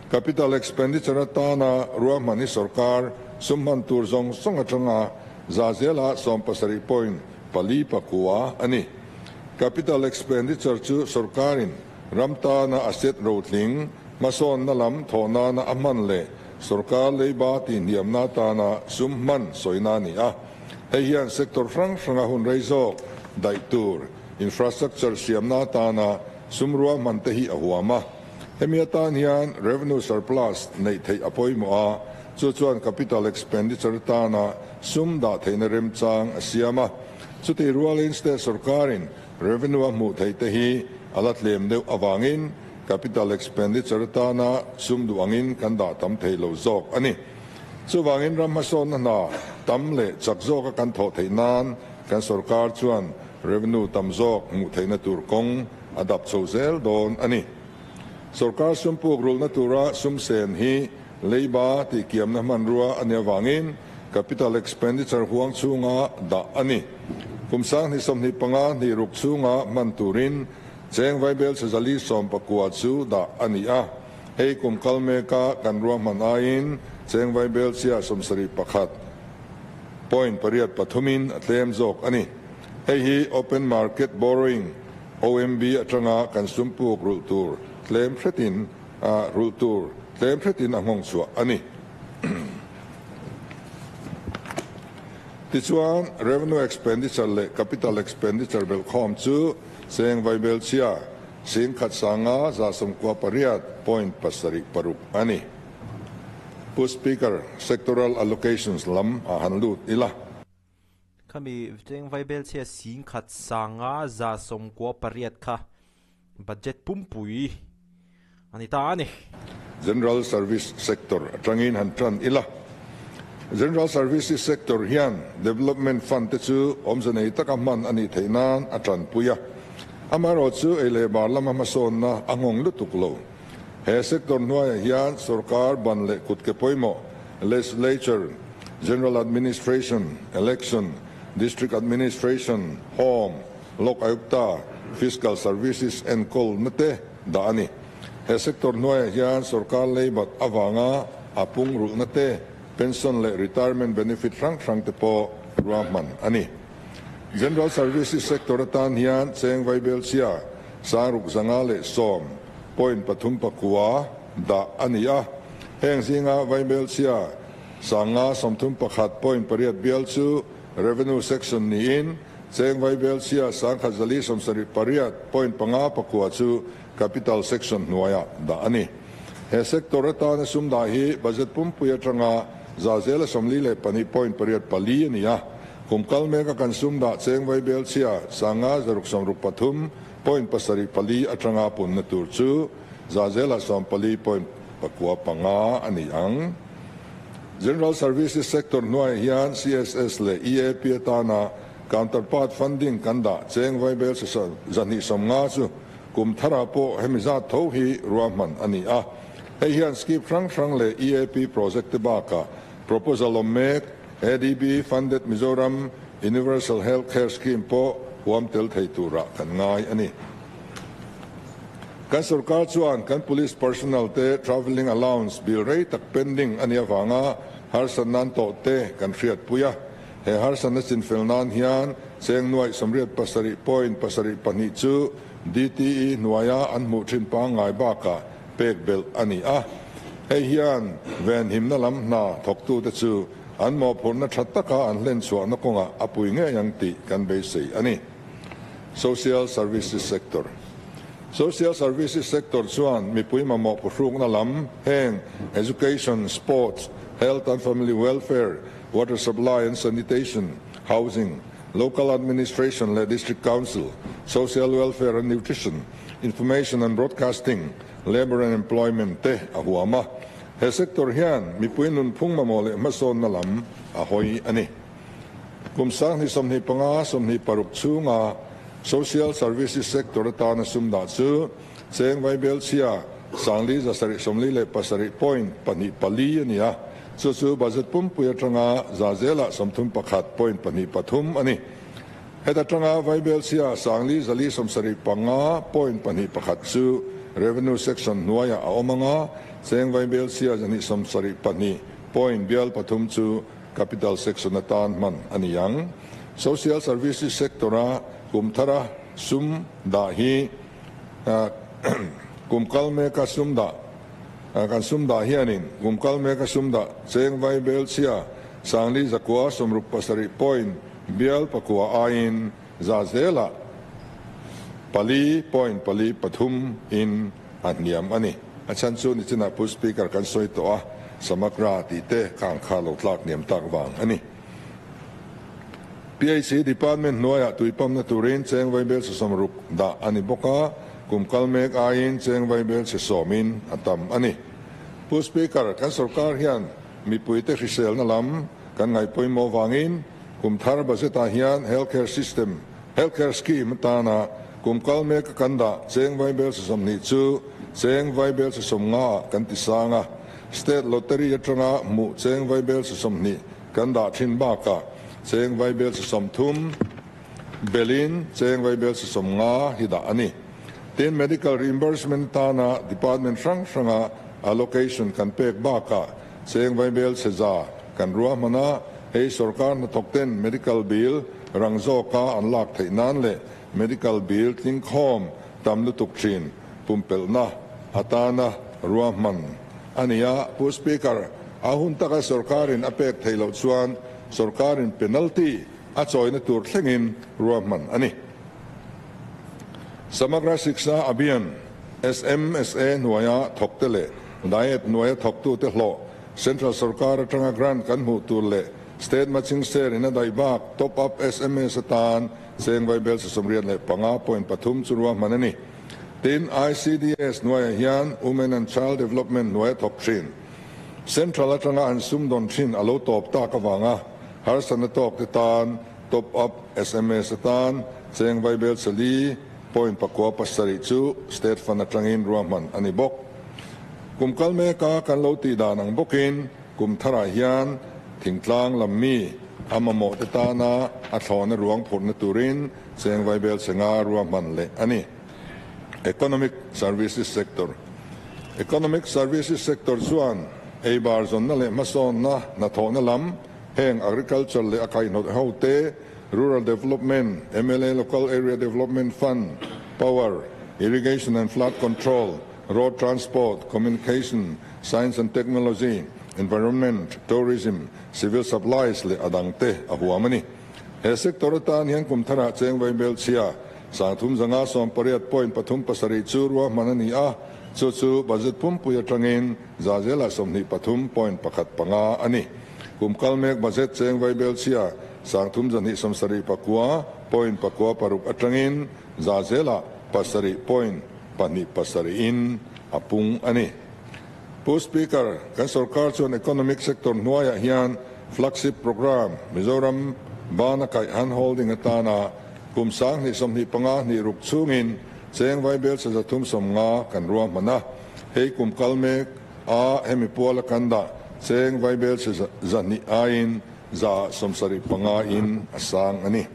Capital expenditure atana ruahman hi sorkar sum hman tur zawng zawng atanga za zela 17.49 a ni. Capital expenditure chu sorkarin ram tana asset rotling hmasawnna lam thawhnana a hman leh sorkar leiba tihhniamna atana sum hman sawina a ni a. Hei hian sector hrang hranga hun rei zawk daih tur infrastructure siamna atana sum ruahman te hi a huam a. Hemi atan hian revenue surplus neih theih a pawimawh a, chu chuan capital expenditure atana sum dah theihna remchang a siam a. Chutih rualin state sorkarin revenue a hmuh theih te hi a la tlem deuh avangin capital expenditure atana sum duh angin kan dah tam thei lo zawk a ni. Chuvangin ram hmasawnna hna tam leh chak zawka kan thawh theih nan kan sorkar chuan revenue tam zawk hmuh theihna tur kawng a dap chho zel dawn a ni. Sorkar sum puk rulhna tura sum sen hi leiba tihkiamna hmanrua a nih avangin capital expenditure huang chhunga dah a ni. Kum 2025 hnih ruk chhunga hman turin cheng vaibel chhe 490 chu dah a ni a. Hei kum kal meka kan ruahman aiin cheng vaibel chhia 71.83 in a tlem zawk a ni. Hei hi open market borrowing OMB atanga kan sum puk rulh tur tlem hretin a rulh tur tlem hretin a nghawng chhuah a ni. Tichuan revenue expenditure leh capital expenditure belhkhawm chu cheng vaibel chhia 1,598.76 a ni. Pu Speaker, sectoral allocations lam a han lut ila. Khami cheng vaibel chhia 1,598 kha budget pumpui ani ta ani. General Service Sector atangin han tran ila. General Services Sector hian Development Fund te chu awmze nei taka hman ani theih nan a tan puia. Amaherawh chu ei leh bar lama hmasawnna a nghawng lutuk lo. He sector hnuaiah hian sorkar ban leh kut ke pawimawh Legislature, General Administration, Election, District Administration, Home, Lok Ayukta, Fiscal Services enkawl na te dah a ni. He sector hnuaiah hian sorkar leibat awanga a pung rulhna te, pension leh retirement benefit hrang hrang te pawh ruahman a ni. General Services Sector atan hian cheng vaibel chhia 6,510.39 dah a ni a. Heng zinga vaibel chhia 531.8 bial chu revenue section niin cheng vaibel chhia 1,178.59 chu capital section hnuaiah dah a ni. He sector atana sum dah hi budget pumpui atanga 42.84 a ni a. Kum kal meka kan sum dah cheng vaibel chhia 563.74 atanga punna tur chu 14.95 a ni ang. General Services Sector hnuaiah hian CSS leh EAP atana counterpart funding kan dah cheng vaibel 250 chu kum thara pawh hemi zat tho hi ruahman a ni a. Hei hian scheme hrang hrang leh EAP project te baka proposal awm mek ADB funded Mizoram Universal Health Care Scheme pawh huam tel thei tura kan ngai a ni. Kan sorkar chuan kan police personnel te travelling allowance bill rei tak pending ani awanga harsan nan to te kan hriat puia. He harsan na chinfel nan hian cheng 7.72 chu DTE hnuaia an hmuh thin pangngai baka pek bel ani a. Hei hian ven himna lam hna thawktu te chu an mawhphurhna tha taka an hlen chhuahna kawnga a pui ngei ang tih kan beisei ani. Social Services Sector. Social Services Sector chuan mipui mamawh phuhrukna lam heng education, sports, health and family welfare, water supply and sanitation, housing, local administration leh district council, social welfare and nutrition, information and broadcasting, labor and employment te a huam a. He sector hian mipui nun phung mamawh leh hmasawnna lam a hawi ani. Kum 2025, 26 chhunga Social Services Sector atana sum dah chu cheng vaibel chhia 747.24 ani a. Chu chu budget pumpui atanga 31.23 ani. Heta tanga vaibel chhia 475.21 chu revenue section hnuaia a awm anga cheng vaibel chhia 272.3 chu capital section atan hman ani ang. Social Services Sector a kum thara sum dah hi kum kal meka sum dah kan sum dah hianin kum kal meka sum dah cheng vai bel chhia sangli zakua sawmruk pasarih point bial pakua aiin za zela pali point pali pathum in a hniam a ni. A chhan chu nichinah Pu Speaker kan sawi tawh a, Samagra tih te khang kha lo tlak hniam tak vang a ni. PHE Department hnuaiah tui pamna turin cheng vaibel 60 dah a ni bawk a, kum kal mek aiin cheng vaibel 10 in a tam a ni. Pu Speaker, kan sorkar hian mipuite hriselna lam kan ngaih pawimawh vangin kum thar budget-ah hian healthcare system, healthcare scheme atana kum kal mek kan dah cheng vaibel 20 chu cheng vaibel 50 kan ti sang a, state lottery atanga hmuh cheng vaibel 20 kan dah thin bakah cheng vaibel 30 belin cheng vaibel 50 hi dah a ni. Tin, medical reimbursement tana department hrang hranga allocation kan pek bakah cheng vaibel 100 kan ruahmana, hei sorkar hnathawk ten medical bill rang zawka an lak theih nan leh medical bill tling khawm tam lutuk thin pumpelhna atana ruahman a ni a. Pu Speaker, a hun taka sorkarin a pek theih loh chuan sorkarin penalty a chawina tur thlengin ruahman a ni. Samagra Shiksha Abhiyan SMSA hnuaia thawkte leh DIET hnuaia thawktute hlawh Central sarkar atanga grant kan hmuh tur leh state matching share in a daih bak top up SMS atan cheng vaibel 85.3 chu ruahman a ni. Tin, ICDS hnuaiah hian Women and Child Development hnuaia thawk thin Central atanga an sum dawn thin a lo tawp tak awanga harsatna tawk te tan top up SMS atan cheng vaibel 4.97 chu state fund atangin ruahman a ni bawk. Kum kal meka kan lo ti dan ang bawkin kum tharah hian thingtlang lam mi a mamawh te tana a thlawna ruang phurhna turin cheng vaibel 5 ruahman leh a ni. Economic Services Sector. Economic Services Sector chuan eibar zawnna leh hmasawnna hnathawhna lam heng agriculture leh a kaihhnawih ho te, rural development, MLA Local Area Development Fund, power, irrigation and flood control, road transport, communication, science and technology, environment, tourism, civil supplies leh a dangte a huam a ni. He sector atan hian kum tharah cheng vaibel 318.37 chu ruahman a ni a, chu chu budget pumpui atangin za zela 23.15 a ni. Kum kal mek budget cheng vaibel 3,279.96 atangin za zela 7.27 in a pung a ni. Pu Speaker, kan sarkar chuan economic sector hnuaiah hian flagship program Mizoram Bana Kaih handholding atana kum 2025 26 chungin cheng vaibel 350 kan ruahman a, hei kum kal mek a hemi puala kan dah cheng vaibel 200 aiin 75 in a sang a ni.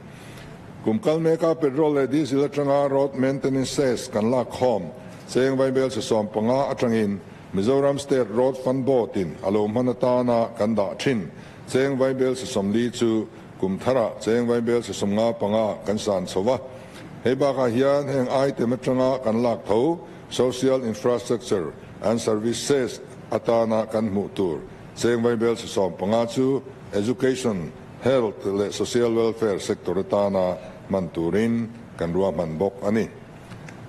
Kum kal meka petrol leh diesel atanga road maintenance cess kan lak khawm cheng vaibel 15 atangin Mizoram State Road Fund Board in a lo hman atana kan dah thin cheng vaibel 40 chu kum tharah cheng vaibel 55 kan san chhowa. Hei bakah hian heng item atanga kan lak tho social infrastructure and services atana kan hmuh tur cheng vaibel 15 chu education, health leh social welfare sector atana man turin kan ruahman bawk a ni.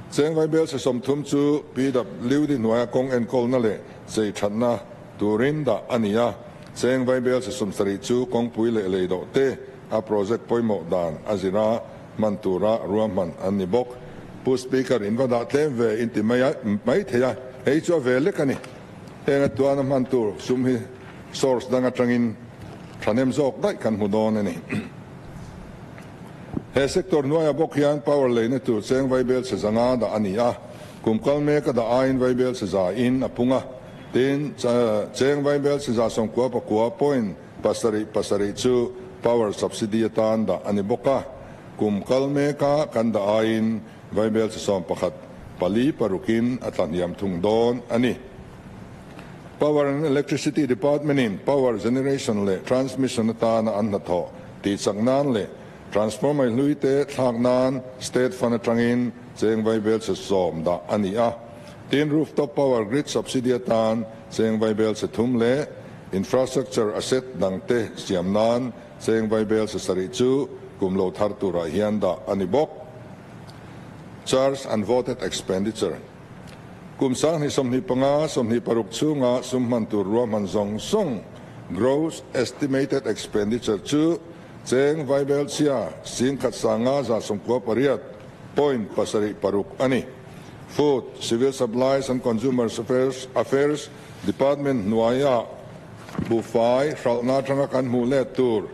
Cheng vaibel 30 chu PWD hnuaia kawng enkawlna leh chei thatna turin dah a ni a, cheng vaibel 70 chu kawngpui leh lei dawh te a project pawimawh dan a zira man tura ruahman an ni bawk. Pu Speaker, in va dah tlem ve in ti mai mai thei a, hei chu a ve lek a ni. Heng a tuana hman tur sum hi source dang atangin thanem zawk daih kan hmu dawn a ni. He sector hnuaiah bawk hian power leina tur cheng vaibel 100 dah a ni a, kum kal mek a dah aiin vaibel 100 in a pung a, tin, cheng vaibel 99.77 chu power subsidy atan dah a ni bawk a, kum kal meka kan dah aiin vaibel 11.46 in a tlahniam thung dawn a ni. Power and Electricity Department in power generation leh transmission atana an hnathawh tih chak nan leh Transformer hlui te thlak nan State Fund atangin cheng vaibelchhe sawm dah a ni a. Tin, Rooftop Power Grid Subsidy atan cheng vaibelchhe thum leh Infrastructure Asset dangte siam nan cheng vaibelchhe sarih chu kum lo thar turah hian dah a ni bawk. Charge and Voted Expenditure Kum 2025, 26 chhunga sum hman tur ruahman zawng zawng, Gross Estimated Expenditure, chu cheng vaibelchhia 11,198 point pasarih paruk a ni. Food, Civil Supplies and Consumer Affairs Department hnuaia buhfai hralhna atanga kan hmuh let tur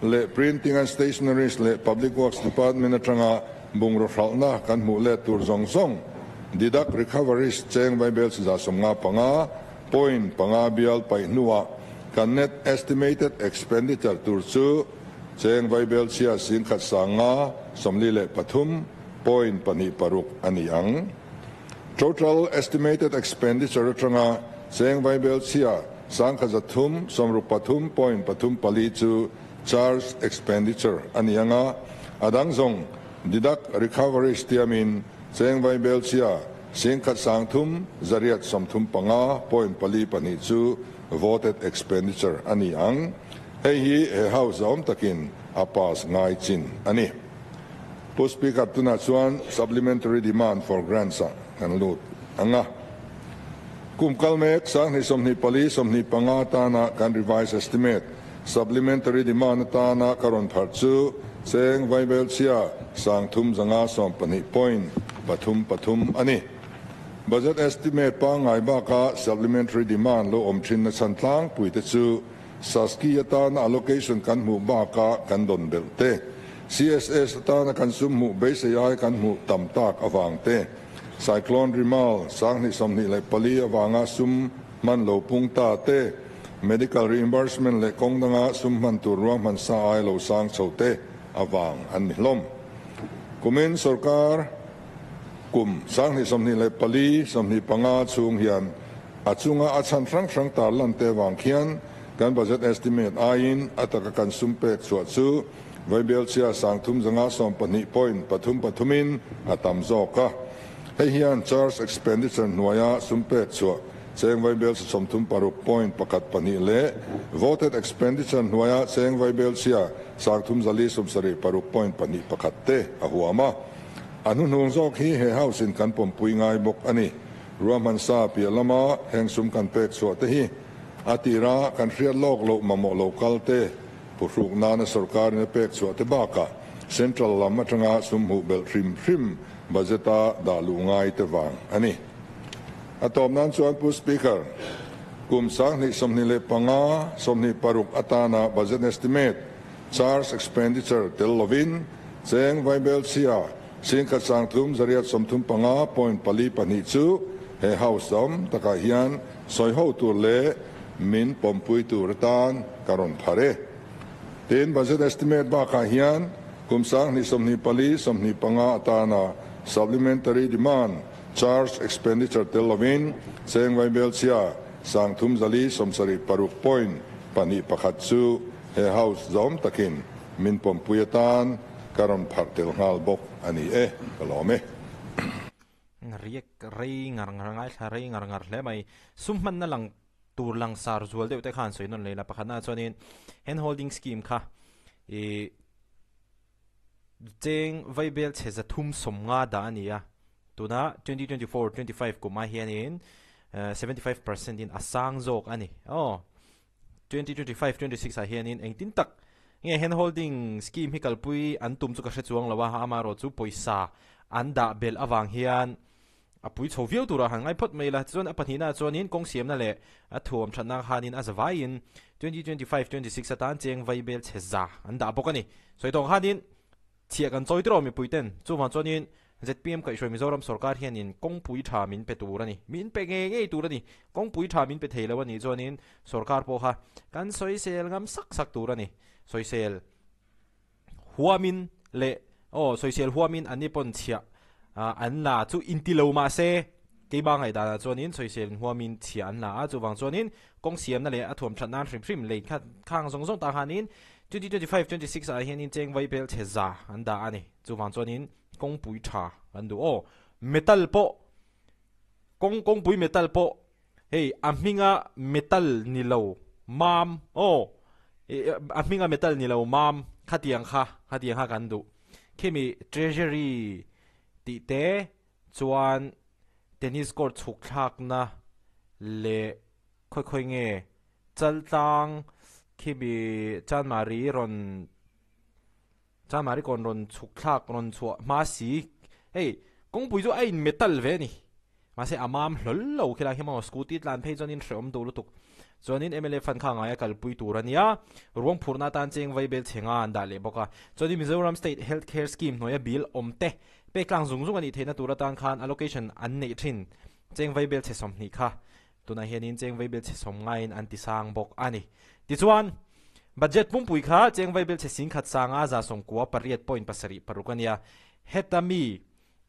leh Printing and Stationeries leh Public Works Department atanga Bungraw hralhna kan hmuh let tur zawng zawng, Deduct Recoveries cheng vaibel 155 point panga bial paih hnuah kan net estimated expenditure tur chu cheng vaibel chhia 1153 point pahnih paruk a ni ang. Total estimated expenditure atanga cheng vaibel chhia 1363 point pathum pali chu Charge expenditure a ni ang a, a dang zawng deduct recoveries tiamin cheng vaibel chhia 13,835 point pali pahnih chu voted expenditure a ni ang. Hei hi he House zahawm takin a pass ngai chin a ni. Pu Speaker tunah chuan supplementary demand for grants ah kan lut ang a. Kum kal mek 2024, 25 atana kan revised estimate Supplementary demand atana ka rawn pharh chu cheng vaibel chhia 3512 point pathum pathum a ni. Budget estimate pangngai baka supplementary demand lo awm thin na chhan tlangpui te chu Saski atana allocation kan hmuh baka kan dawn belh te, CSS atana kan sum hmuh beisei ai kan hmuh tam tak avang te, Cyclone Remal 2024 avanga sum hman lo pung ta te, Medical reimbursement leh kawng danga sum hman tur ruahman sa ai lo sang chho te avang an ni hlawm. Kumin sorkar kum 2024, 25 chhung hian a chunga a chhan hrang hrang tarlan te avang khian kan budget estimate aiin a taka kan sum pek chhuah chu vaibelchhia 3512 point pathum pathumin a tam zawk a. Hei hian charge expenditure hnuaia sum pek chhuah Cheng vaibel sa 36 point pakhat pahnih leh voted expenditure hnuaia cheng vaibel chhia 3476 point pahnih pakhat te a huam a. A hnuhnung zawk hi he House in kan pawmpui ngai bawk a ni. Ruahman sa piah lama heng sum kan pek chhuah te hi a tira kan hriat lawk loh mamawh lo kal te phuhruk nana sorkarin a pek chhuah te bakah Central lam atanga sum hmuh belh hrim hrim budget a dah luh ngai te vang a ni. A tawp nan chuan Pu Speaker, kum 2025, 26 atana budget estimate, charge expenditure tel lovin cheng vaibel chhia 13,835 point pali pahnih chu he House awm takah hian sawi ho tur leh min pawmpui tur atan ka rawn phar e. Tin, budget estimate bakah hian kum 2024, 25 atana supplementary demand Charge expenditure tel lovin cheng vaibel chhia 3476 point pahnih pakhat chu he House zawm takin min pawmpui atan ka rawn pharh tel nghal bawk a ni e, ka lawm e. Riak rei ngar ngar ngaithla rei ngar ngar hle mai. Sum hmanna lang tur langsar zual deuh te khan sawi nawn leh la pakhatna chuanin hand holding scheme kha ih Cheng vaibel chhe 350 dah a ni a, tuna 2024, 25 kumah hianin 75% in a sang zawk a ni. Aw, 2025, 26 ah hianin engtin tak nge hand holding scheme hi kalpui an tum chu ka hre chuang lo a, amaherawh chu pawisa an dah belh avang hian A pui chho viau turah han ngai phawt mai la, chuan a pahnihna chuanin kawng siamna leh a thuam thatna khanin a zavaiin 2025, 26 atan cheng vaibel chhe za an dah bawk a ni. Sawi tawng khanin chhiah kan chawi tiraw mipui ten, chuvang chuanin zpm kaihhruai Mizoram sorkar hianin kawngpui tha min pe tur a ni, min pe ngei ngei tur a ni. Kawngpui tha min pe thei lo a nih chuanin sorkar pawh kha kan sawisel ngam sak sak tur a ni. Sawisel. Huamin leh aw sawisel huamin an ni pawn chhiah an la chu inti lo mah se keimah ngaihdanah chuanin sawisel huamin chhiah an la a, chuvang chuanin kawng siamna leh a thuam that nan hrim hrim lei kha khang zawng zawng tah khanin 2025, 26 ah hianin cheng vai bel chhe za an dah a ni. Chuvang chuanin kawngpui tha kan duh aw. Metal pawh kawng kawngpui metal pawh hei a hminga metal ni lo mam aw a hminga metal ni lo mam khatiang kha khatiang kha kan duh. Khimi treasury tih te chuan tennis court chhuk thlakna leh khawi khawi nge Chaltlang khimi Chanmari rawn Chanmari kawn rawn chhuk thlak rawn chhuah hma si hei kawngpui chu a in metal ve a ni mahse a mam hlawl lo khilai hi maw scooty tlan phei chuanin hrehawm duh lutuk chuanin mla fund kha ngaia kalpui tur a nia ruang phurhna atan cheng vai bel chhe nga an dah leh bawk a chuanin Mizoram State Health Care Scheme hnuaia bill awm te pek tlang zung zung a nih theihna tur atan khan allocation an neih thin cheng vai bel chhe 20 kha Tunah hianin cheng vaibel chhe sawm ngaiin an ti sang bawk a ni. Tichuan, budget pumpui kha cheng vaibel chhe 10,000 sanga 98.76 a nia. Heta mi,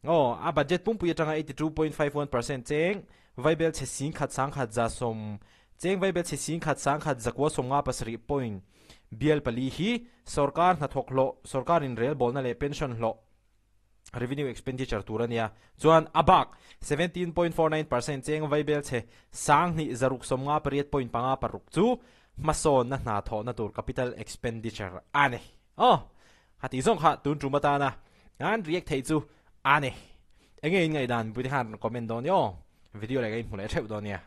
aw, a budget pumpui atanga 82.51% cheng vaibel chhe 10,000 sangkhat za sawm cheng vaibel chhe 10,000 sangkhat zakua 57 point bial pali hi sorkar hnathawk hlawh, sorkar inrelbawlna leh pension hlawh, revenue expenditure tur a nia. Chuan a bak 17.49% cheng vaibel chhe 2658.56 chu hmasawnna hna thawhna tur capital expenditure a ni. Aw, hati zawng kha tun tum atana an react theih chu a ni. Enge in ngaihdan mipui te khan comment dawn nia aw. Video leh ka inhmu leh theuh dawn nia.